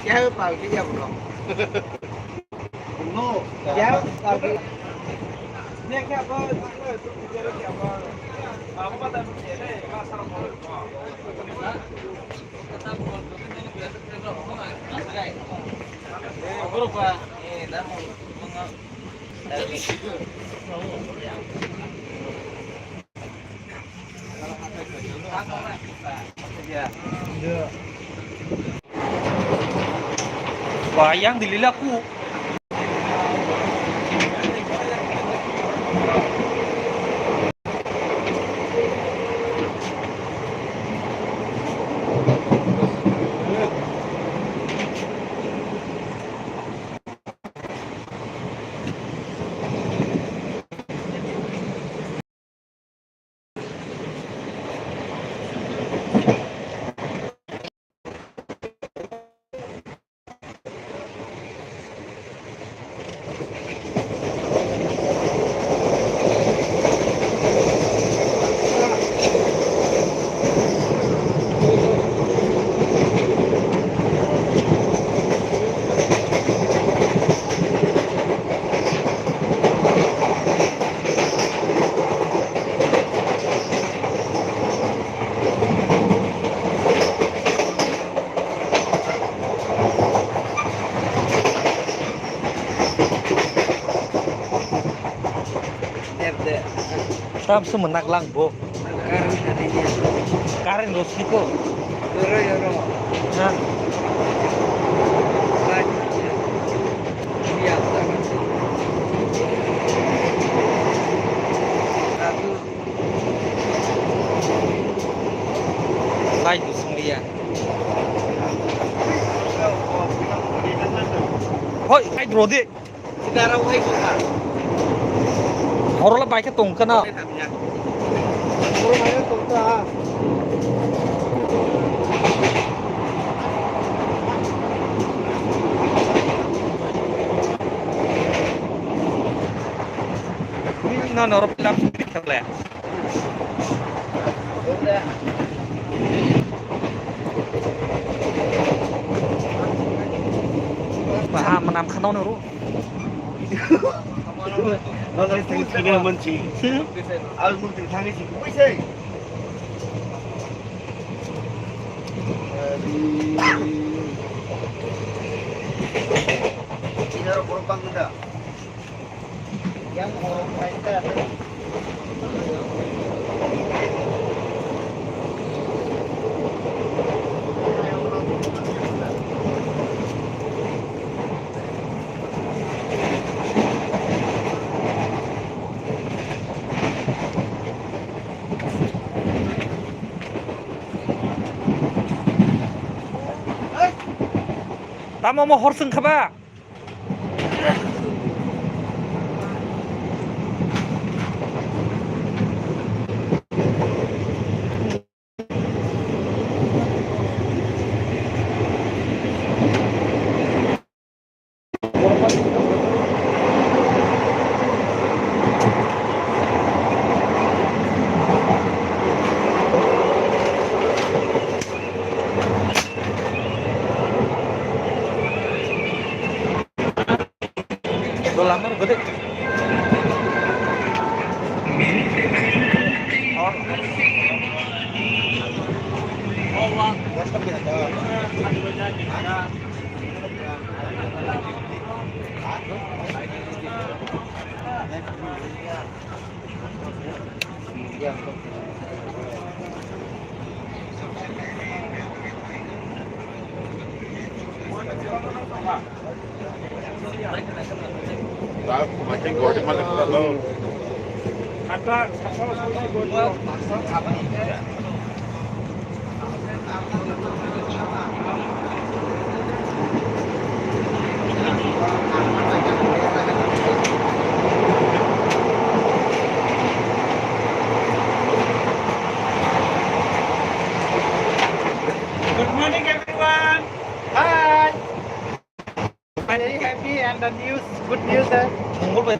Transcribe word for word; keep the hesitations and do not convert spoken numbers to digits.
Ya, pagi ya, bro. No. Ya, pagi. Wah, yang dilila ku. Tam se mwnaklang bo. Current rw siko. Ha? Light bo swngliya. Hoi, light rw di. Horola bai khe tong kha na. No, no, oro pila pili khe le. Baha manam khano no ro. Nang sing sini manchi. Al mun ting thang sing. Woi sei. Ini ro borok bang da. Tamo mo hor song kha ba? Dolamar gede. Good morning, everyone. Hi. Very happy and the news, good news, sir. Mongol bai